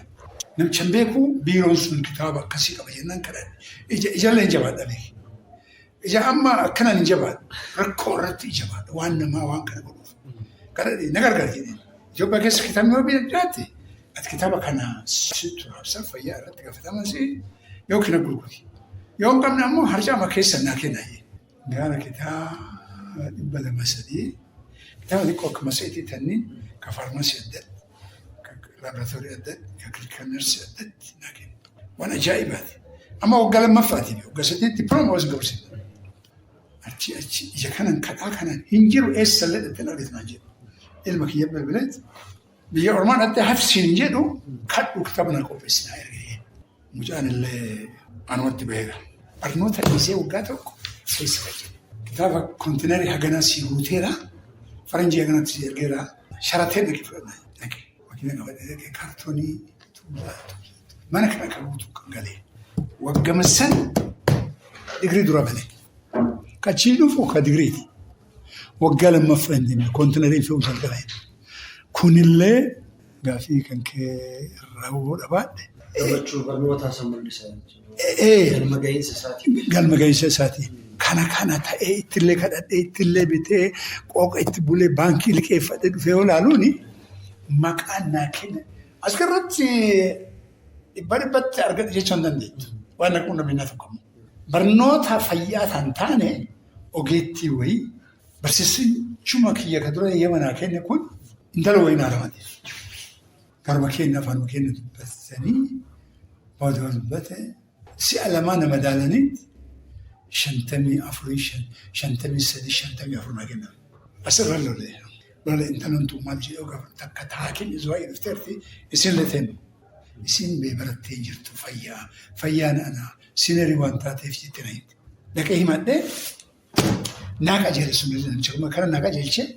Namicha hin beeku biiroon sun kitaaba akkasii qaba jennaan kadhadhe. Ija ijallee hin jabaadha beeki. Ija amma akkanaan hin jabaadhu. Rakkoo irratti jabaadha waan namaa waan kana godhuuf. Kadhadhe na gargaara jedheen. Itoophiyaa keessa kitaabni yoo biyya jiraate ati kitaaba kana sittu raabsa fayyaa irratti gaafataman si yookiin na gurguri. Yoo hin qabne ammoo harcaama keessa naa kenna. Gaara kitaaba 203 kitaaba xiqqoo akka maseetii tanniin ka faarmaasii addatti ka laaboraatoorii addatti ka clinical nurse addatti naa kenna. Waan ajaa'ibaati. Amma waggaa lammaffaati waggaa sadiitti diploma was gabarsiisa. Achi achi ija kanan kadhaa kanan hin jiru eessallee dhattee argatu naan jedhu. Ilma kiyya bilbileet biyya ormaa dhattee hafsiin hin jedhu kadhu kitaaba naa qopheessinaa ergee. Mucaan illee Anumatti baheera. Barnoota dhiisee waggaa tokko keessa fayyada. Kitaaba kontiinarii haganaa si guuteera. Faranjii haganatti si ergeera. Sharatee dhaqee fudhannaa. Dhaqee makiina qabadhee dhaqee kaartoonii mana kana kan guutuu kan galee. Waggama san digirii dura bane. Kachii dhufu ka digiriiti. Waggaa lammaffaa hin deemne kontiinarii fe'uu jalqabe. Kunillee gaafii kan kee irraa hubuu dhabaadhe. Gammachuu barnootaa san mul'isa. Galma gahiinsa isaatii. Galma gahiinsa isaatii. Kana kana ta'ee ittillee kadhadhee ittillee bitee qooqa itti bulee baankii liqeeffadhee dhufee yoo ilaaluuni maqaan naa kenna. As irratti dhibba dhibbatti argadhe jechuu hin dandeettu. Waan na quunname na tokko. Barnoota fayyaa kan taane ogeettii wayii barsiisichuma kiyya ka dura eeyyama naa kenne kun intala wayii naa ramade. Garuma keenya afaanuma keenya dubbatanii booda dubbate si'a lamaa na madaalanitti 54, 53, 54 naa kennan. Asirra lole. Lole intaloon tun maal jedhee gaafa takka taakin zuwaa'ii dhufteerti isin leteen. Isin bee barattee jirtu fayyaa. Fayyaan ana sinerii waan taateef jettee na himte. Dhaqee himadhee naa qajeele sun namicha kana naa qajeelchee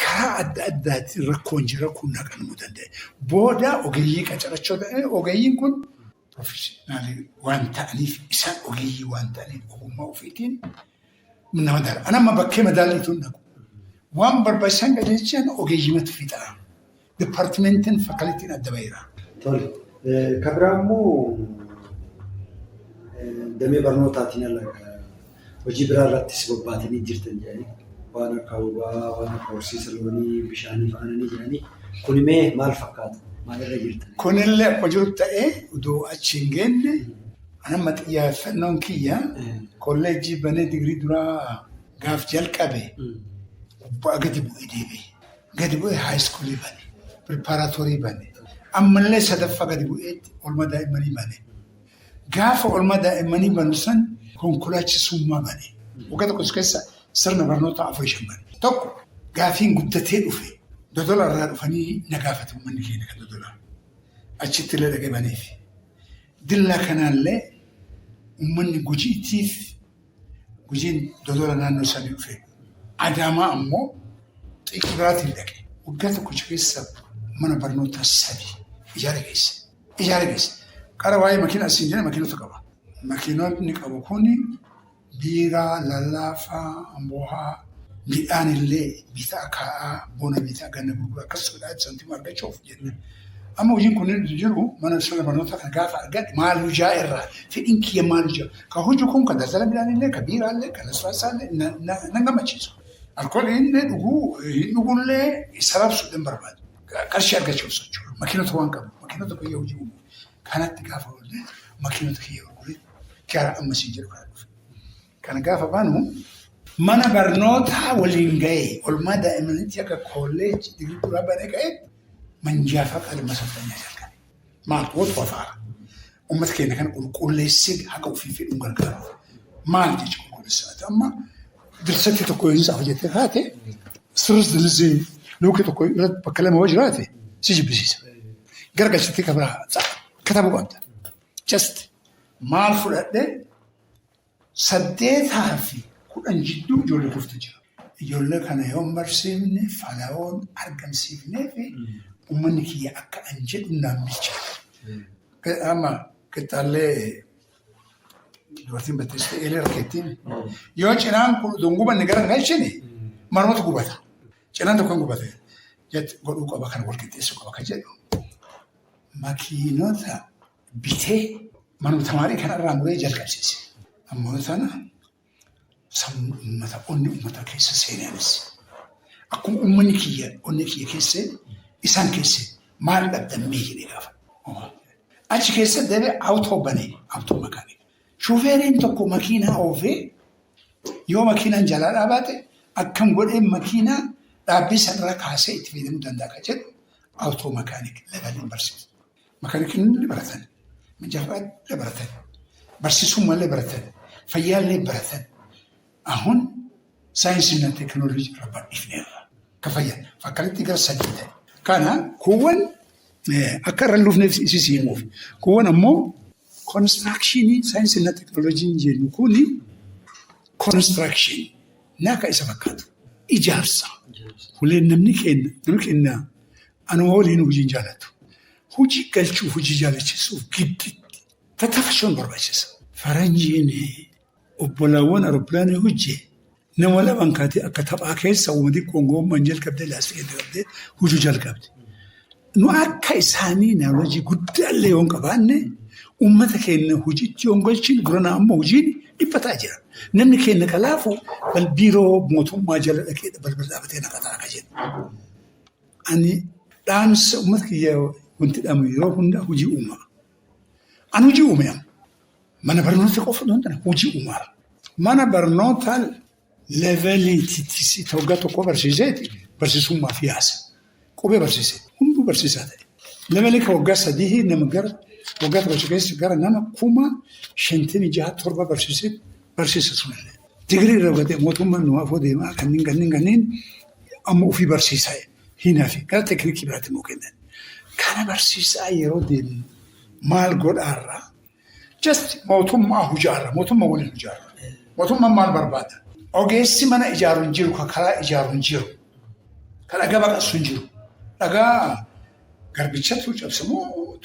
karaa adda addaatiin rakkoon jira kun naa qannamuu danda'e. Booda ogeeyyii qacarachuu danda'e. Ogeeyyiin kun professional waan ta'aniif isaan ogeeyyii waan ta'aniif ogummaa ofiitiin nama dara. Ani amma bakkee madaalliitu hin dhaqu. Waan barbaachisan qajeelchan ogeeyyimatu fixa. Departmentiin facultyn adda baheera. Tole. Kan biraa immoo damee barnootaatiin ala hojii biraa irrattis bobbaatanii jirtan jedhanii waan akka hubaa, waan akka horsiisa loonii, bishaanii fa'aananii jedhanii kun mee maal fakkaata? Maalirra jirtan? Kunillee akkuma jiru ta'ee odoo achi hin geenne ani amma xiyyeeffannoon kiyya kolleejjii banee digirii duraa gaaf jalqabe gubbaa gadi bu'ee deebi'e. Gadi bu'ee high schoolii bane, preparatory bane. Ammallee sadaffaa gadi bu'eetti oolmaa daa'immanii bane. Gaafa oolmaa daa'immanii banu san konkolaachisummaa bane. Waggaa tokko keessa sirna barnootaa afur shan bane. Tokko gaafiin guddatee dhufe Dodola irraa dhufanii na gaafatu uummanni keenya kan Dodolaa. Achitti illee dhaqee baneef. Dillaa kanaallee uummanni Gujiitiif Gujiin Dodola naannoo sanii dhufe. Adaamaa ammoo xiqqiraatiin dhaqe. Waggaa tokkicha keessa mana barnootaa sadi ijaara geesse. Ijaara geesse. Qara waa'ee makiina asiin jedhe makiinota qaba. Makiinonni qabu kuni biiraa, lallaafaa, amboohaa, midhaan illee bitaa kaa'aa, bona bitaa ganna gurgura akkas godhaa santiima argachuuf jenne. Amma hojiin kun jiru mana sirna barnootaa kana gaafa argadhe maal hojaa irraa fedhiin kiyya maal hojaa ka hojii kun ka daldala midhaanillee ka biiraallee ka lasfaassaallee nan gammachiisu. Alkoolii illee dhuguu hin dhugullee sarabsuu hin barbaadu. Qarshii argachuuf socho'u. Makiinota waan qabu makiinota kiyya hojii uumu. Kanatti gaafa oollee makiinota kiyya gurguree gara amma siin jedhu kana dhufe. Kana gaafa baanu mana barnootaa waliin ga'ee olmaa daa'immaniitti akka kolleejjii digirii duraa banee ga'ee manjaafa qalma saffannaa jalqabe. Maal gootu afaara. Uummata keenya kana qulqulleessee haqa ofii fedhuun gargaaru. Maal jecha qulqulleessaa? Amma dirsatti tokko yoo hin hojjettee kaate sirris dilisii luukii tokko irratti bakka lama yoo jiraate si jibbisiisa. Garagalchittee kabira katabuu qabda. Just maal fudhadhee 8 fi 10 jidduu ijoollee kuftu jira. Ijoollee kana yoo hin barsiifne falawoon argamsiifnee fi uummanni kiyya akka an jedhu naan bilchaata. Amma qixxaallee dubartiin batteessitee eelee rakkeettiin yoo cinaan kun utuu hin gubanne gara hin galchine marmatu gubata. Cinaan tokko hin gubate. Jette godhuu qaba kan wal qixxeessuu qaba kan jedhu makiinota bitee manuma tamaarii kanarraa muree jalqabsiise. Ammoo sana sammuu uummata onni uummata keessa seenanis akkuma uummanni kiyya onni kiyya keessa isaan keessa maal dhabdammee jedhee gaafa. Achi keessa deebi'ee auto banee auto mechanic. Shufeeriin tokko makiinaa oofee yoo makiinaan jalaa dhaabaate akkam godhee makiinaa dhaabbii sanarraa kaasee itti fayyadamuu danda'a kan jedhu auto mechanic leveliin barsiisu. Mechanicin illee baratan, minjaafaa baratan, barsiisummaa illee baratan, fayyaa illee baratan. Ahun saayinsii fi teekinooloojii irra bal'ifneerra. Ka fayyaa fakkalitti gara sadii ta'e. Kana kuuwwan akka irra hin dhufneef isii himuuf. Kuuwwan ammoo Constructionii saayinsii na teekinooloojiin jennu kuni construction naka isa fakkaatu. Ijaarsa. Uleen namni kenna anuma waliin hojii jaalatu. Hojii galchuuf hojii jaalachisuuf giddiitti tattaafachuun barbaachisa. Faranjiin obbolaawwan aeropilaanii hojii nama lamaan kaatee akka taphaa keessa uummati Koongoommaan jalqabdee laastikii jalqabdee hojii jalqabde. Nu akka isaanii naannoo guddaallee yoo hin qabaanne uummata keenya hojiitti yoo hin galchine durana amma hojiin dhiphataa jira. Namni keenya kalaafu biiroo mootummaa jala dhaqee balbala dhaabatee naqataa akka jedhu. Ani dhaamsa uummata kiyya wanti dhaamu yeroo hunda hojii uumaa. Ani hojii uume amma. Mana barnoota qofa osoo hin taane hojii uumaa. Mana barnootaa levelii TTC waggaa tokko barsiiseeti barsiisummaaf yaasa. Qubee barsiise. Hunduu barsiisaa ta'e. Levelii kan waggaa 3 nama gara waggaa tokko keessa gara nama 56,000 barsiisee barsiisa sunillee. Digirii irra gatee mootummaan nu afoo deemaa kanneen amma ofii barsiisaa hin hafe gara teeknikii biraatti immoo kennan. Kana barsiisaa yeroo deemnu maal godhaarraa? Just mootummaa hujaarra, mootummaa waliin hujaarra. Mootummaan maal barbaada? Ogeessi mana ijaaru hin jiru, kan karaa ijaaru hin jiru, kan dhagaa baqassu hin jiru. Dhagaa garbichatu cabsamoo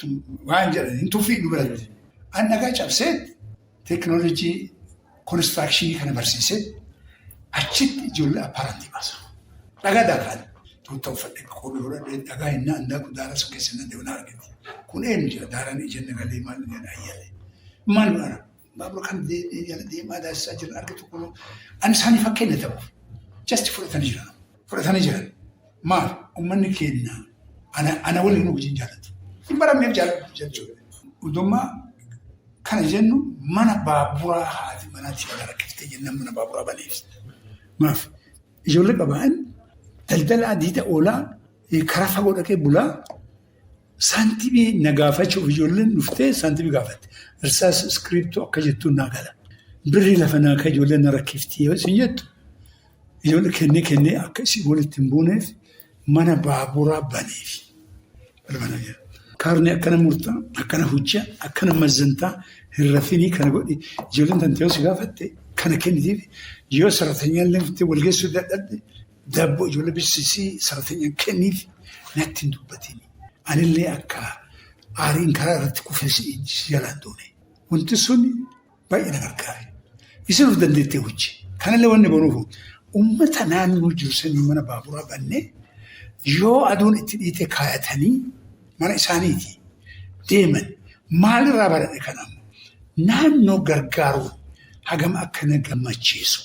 waan jedhan hin tuffii nu biratti. An dhagaa cabsee teekinooloojii constructionii kana barsiisee achitti ijoollee apparantii baasa. Dhagaa daakaan tuuttaa uffadhee kophee godhadhee dhagaa hin naan daaku daaraa sun keessa nan deemu na argite. Kun eenyu jira daaraan ija nagalee maal jedha ayyalee. Maal godhana? Baabura kan jala deemaa daasisaa jiran argatu kun ani isaanii fakkeenya ta'uuf. Just fudhatanii jiran. Fudhatanii jiran. Maal uummanni keenya ana waliin hojiin jaallatu. Hin baramneef jaallatu jechuudha. Udummaa kana jennu mana baaburaa haati manaatti jala rakkiftee jennaan mana baaburaa baneef. Maaf ijoollee qabaan daldala adiida oolaa karaa fagoo dhaqee bulaa saantimii na gaafachuuf ijoolleen dhuftee saantimii gaafatte. Irsaas iskiriiptoo akka jettuun naa gala. Birrii lafa naa ka ijoolleen na rakkifti yoo isin jettu ijoollee kennee kennee akka isin walitti hin buuneef mana baaburaa baneef. Kaarni akkana murtaa, akkana hojjaa, akkana mazzantaa, hin rafinii kana godhi. Ijoolleen tante yoo si gaafatte kana kennitiif yoo saratanyaan illee wal geessuu dadhabde daabboo ijoollee bisiisii saratanyaan kenniif natti hin dubbatini. Anillee akka aariin karaa irratti kufee si jalaan duune. Wanti sun baay'ee na gargaare. Isin of dandeettee hojii. Kanallee wanni boruuf uummata naannoo jiru sanii mana baaburaa bannee yoo aduun itti dhiite kaayatanii mana isaaniiti deeman maalirraa baradhe kanaaf naannoo gargaaruun hagam akka na gammachiisu.